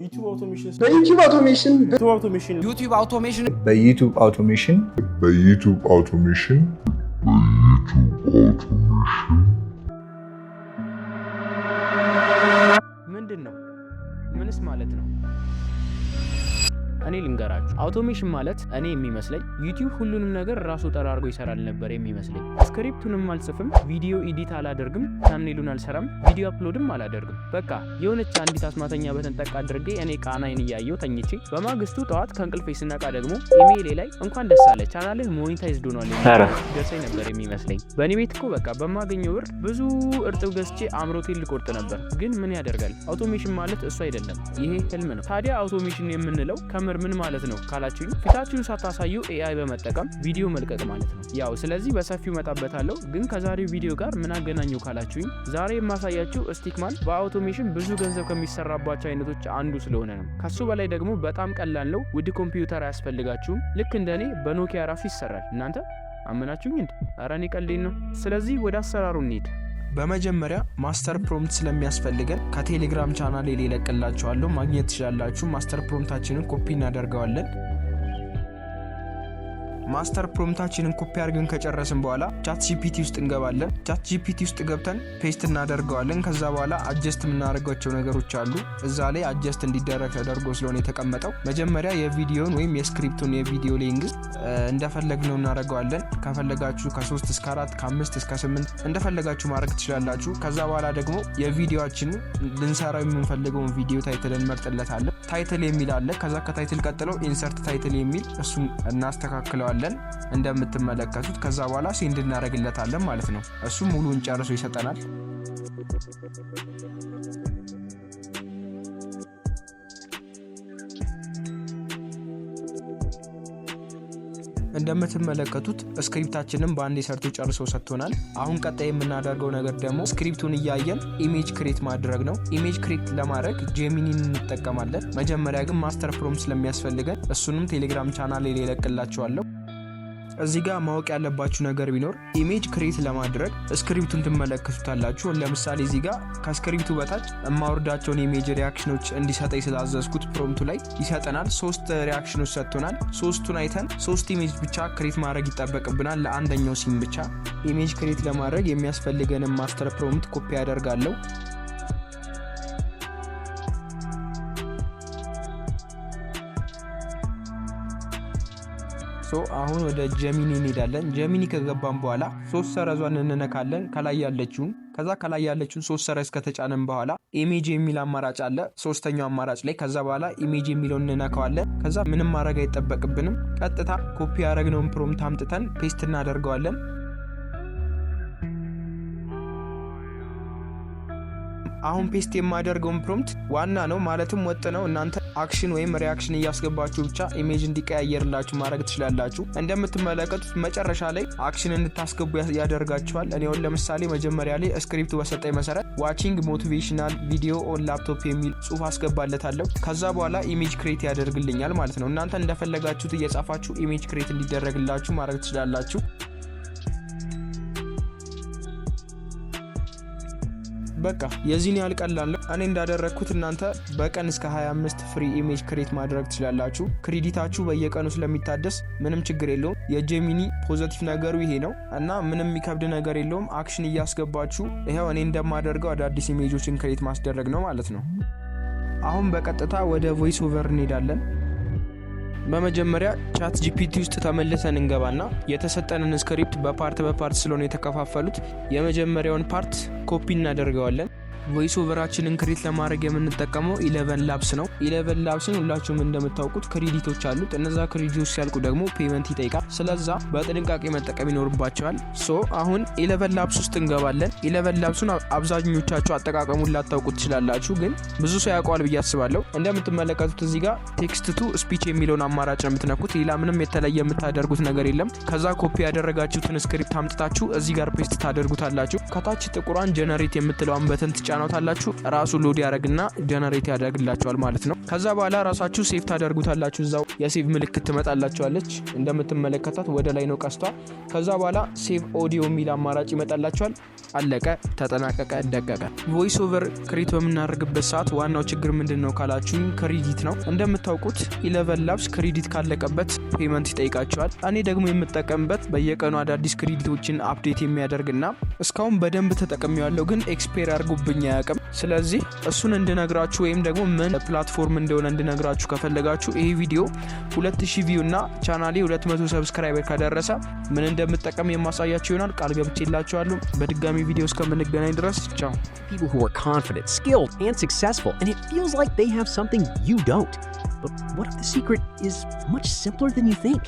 YouTube automation በ YouTube automation YouTube automation YouTube automation በ YouTube automation በ YouTube automation በ YouTube automation ምንድን ነው? ምንስ ማለት ነው? እኔ ልንገራችሁ፣ automation ማለት እኔ የሚመስለኝ YouTube ሁሉንም ነገር ራሱ ጠራርጎ ይሰራል ነበር የሚመስለኝ። Script ኡንም አልጽፍም፣ ቪዲዮ edit አላደርግም፣ thumbnail ኡን አልሰራም፣ ቪዲዮ upload ም አላደርግም። በቃ የሆነች አንዲት አስማተኛ button ጠቅ አድርጌ እኔ ቃናይን እያየው ተኝቼ በማግስቱ ጠዋት ከእንቅልፌ ስነቃ ደግሞ ኢሜይሌ ላይ "እንኳን ደስ አለህ፣ ቻናልህ monetized ሆኗል" የሚል ደርሰኝ ነበር የሚመስለኝ። በእኔ ቤት እኮ በቃ በማገኘው ብር ብዙ እርጥብ ገዝቼ አምሮቴን ልቆርጥ ነበር። ግን ምን ያደርጋል፣ automation ማለት እሱ አይደለም። ይሄ ህልም ነው። ታዲያ automation የምንለው ከምር ምን ማለት ነው ካላችሁኝ፣ ፊታችሁን ሳታሳዩ AI በመጠቀም ቪዲዮ መልቀቅ ማለት ነው። ያው ስለዚህ በሰፊው መጣበታለሁ። ግን ከዛሬው ቪዲዮ ጋር ምን አገናኘው ካላችሁኝ፣ ዛሬ የማሳያችሁ stickman በ automation ብዙ ገንዘብ ከሚሰራባቸው አይነቶች አንዱ ስለሆነ ነው። ከሱ በላይ ደግሞ በጣም ቀላል ነው። ውድ ኮምፒውተር አያስፈልጋችሁም። ልክ እንደኔ በኖኪያ ራሱ ይሰራል። እናንተ አመናችሁኝ እንዴ? ኧረ እኔ ቀልዴን ነው። ስለዚህ ወደ አሰራሩ እንሂድ። በመጀመሪያ master prompt ስለሚያስፈልገን ከቴሌግራም ቻናል ላይ እለቅላችኋለሁ፣ ማግኘት ትችላላችሁ። Master prompt ኣችንን copy እናደርገዋለን። Master prompt ኣችንን copy አድርገን ከጨረስን በኋላ ChatGPT ውስጥ እንገባለን። ChatGPT ውስጥ ገብተን paste እናደርገዋለን። ከዛ በኋላ adjust የምናደርጋቸው ነገሮች አሉ። እዛ ላይ adjust እንዲደረግ ተደርጎ ስለሆነ የተቀመጠው፣ መጀመሪያ የቪዲዮን ወይም የ script ኡን የቪዲዮ length እንደፈለግነው እናደርገዋለን። ከፈለጋችሁ ከ3 እስከ 4፣ ከ5 እስከ 8 እንደፈለጋችሁ ማድረግ ትችላላችሁ። ከዛ በኋላ ደግሞ የቪዲዮችን ልንሰራው የምንፈልገውን ቪዲዮ title እንመርጥለታለን። Title የሚል አለ። ከዛ ከ title ቀጥለው insert title የሚል፣ እሱን እናስተካክለዋለን እንደምትመለከቱት። ከዛ በኋላ send እናደርግለታለን ማለት ነው። እሱም ሙሉን ጨርሶ ይሰጠናል። እንደምትመለከቱት script ኣችንን በአንዴ ሰርቶ ጨርሶ ሰጥቶናል። አሁን ቀጣይ የምናደርገው ነገር ደግሞ script ኡን እያየን image create ማድረግ ነው። Image create ለማድረግ Gemini ን እንጠቀማለን። መጀመሪያ ግን master prompt ስለሚያስፈልገን እሱንም ቴሌግራም ቻናል ላይ እለቅላችኋለሁ። እዚህ ጋር ማወቅ ያለባችሁ ነገር ቢኖር image create ለማድረግ script ኡን ትመለከቱታላችሁ። ለምሳሌ እዚህ ጋር ከ script ኡ በታች የማወርዳቸውን image reaction ኖች እንዲሰጠኝ ስላዘዝኩት prompt ኡ ላይ ይሰጠናል። ሶስት reaction ኖች ሰጥቶናል። ሶስቱን አይተን ሶስት image ብቻ create ማድረግ ይጠበቅብናል። ለአንደኛው scene ብቻ image create ለማድረግ የሚያስፈልገንን master prompt copy ያደርጋለሁ። So አሁን ወደ Gemini እንሄዳለን። Gemini ከገባን በኋላ ሶስት ሰረዟን እንነካለን፣ ከላይ ያለችውን። ከዛ ከላይ ያለችውን ሶስት ሰረዝ ከተጫነን በኋላ image የሚል አማራጭ አለ፣ ሶስተኛው አማራጭ ላይ። ከዛ በኋላ image የሚለውን እንነካዋለን። ከዛ ምንም ማድረግ አይጠበቅብንም። ቀጥታ ኮፒ ያደረግነውን prompt አምጥተን paste እናደርገዋለን። አሁን paste የማደርገውን prompt ዋና ነው፣ ማለትም ወጥ ነው። እናንተ action ወይም reaction እያስገባችሁ ብቻ image እንዲቀያየርላችሁ ማድረግ ትችላላችሁ። እንደምትመለከቱት መጨረሻ ላይ action እንድታስገቡ ያደርጋችኋል። እኔ አሁን ለምሳሌ መጀመሪያ ላይ script ኡ በሰጠኝ መሰረት "watching motivational video on laptop" የሚል ጽሁፍ አስገባለታለሁ። ከዛ በኋላ image create ያደርግልኛል ማለት ነው። እናንተ እንደፈለጋችሁት እየጻፋችሁ image create እንዲደረግላችሁ ማድረግ ትችላላችሁ። በቃ የዚህን ያህል ቀላል ነው። እኔ እንዳደረግኩት እናንተ በቀን እስከ 25 free image create ማድረግ ትችላላችሁ። Credit ኣችሁ በየቀኑ ስለሚታደስ ምንም ችግር የለውም። የ Gemini positive ነገሩ ይሄ ነው እና ምንም የሚከብድ ነገር የለውም። Action እያስገባችሁ ይኸው እኔ እንደማደርገው አዳዲስ image ኦችን create ማስደረግ ነው ማለት ነው። አሁን በቀጥታ ወደ voice over እንሄዳለን። በመጀመሪያ ChatGPT ውስጥ ተመልሰን እንገባና የተሰጠንን script በ part በ part ስለሆነ የተከፋፈሉት የመጀመሪያውን part copy እናደርገዋለን። Voice over ኣችንን create ለማድረግ የምንጠቀመው ElevenLabs ነው። ElevenLabs ን ሁላችሁም እንደምታውቁት credit ኦች አሉት። እነዛ credit ኦች ሲያልቁ ደግሞ payment ይጠይቃል። ስለዛ በጥንቃቄ መጠቀም ይኖርባችኋል። So አሁን ElevenLabs ውስጥ እንገባለን። ElevenLabs ኡን አብዛኞቻችሁ አጠቃቀሙን ላታውቁት ትችላላችሁ፣ ግን ብዙ ሰው ያውቀዋል ብዬ አስባለሁ። እንደምትመለከቱት እዚህ ጋር text to speech የሚለውን አማራጭ ነው የምትነኩት። ሌላ ምንም የተለየ የምታደርጉት ነገር የለም። ከዛ ኮፒ ያደረጋችሁትን script አምጥታችሁ እዚህ ጋር paste ታደርጉታላችሁ። ከታች ጥቁሯን generate የምትለዋን button ትጫኗታላችሁ። ራሱ load ያደርግና generate ያደርግላችኋል ማለት ነው። ከዛ በኋላ ራሳችሁ save ታደርጉታላችሁ። እዛው የ save ምልክት ትመጣላችኋለች። እንደምትመለከታት ወደ ላይ ነው ቀስቷ። ከዛ በኋላ save audio የሚል አማራጭ ይመጣላችኋል። አለቀ፣ ተጠናቀቀ፣ ደቀቀ። Voice over create በምናደርግበት ሰዓት ዋናው ችግር ምንድን ነው ካላችሁኝ credit ነው። እንደምታውቁት ElevenLabs credit ካለቀበት payment ይጠይቃችኋል። እኔ ደግሞ የምጠቀምበት በየቀኑ አዳዲስ credit ኦችን update የሚያደርግና እስካሁን በደንብ ተጠቅሜዋለሁ፣ ግን expire አድርጎብኝ አያውቅም። ስለዚህ እሱን እንድነግራችሁ ወይም ደግሞ ምን platform እንደሆነ እንድነግራችሁ ከፈለጋችሁ ይሄ ቪዲዮ 2000 view እና ቻናሌ 200 subscriber ከደረሰ ምን እንደምጠቀም የማሳያችሁ ይሆናል። ቃል ገብቼላችኋለሁ። በድጋሚ ቪዲዮ እስከምንገናኝ ድረስ ቻው። People who are confident, skilled, and successful, and it feels like they have something you don't. But what if the secret is much simpler than you think?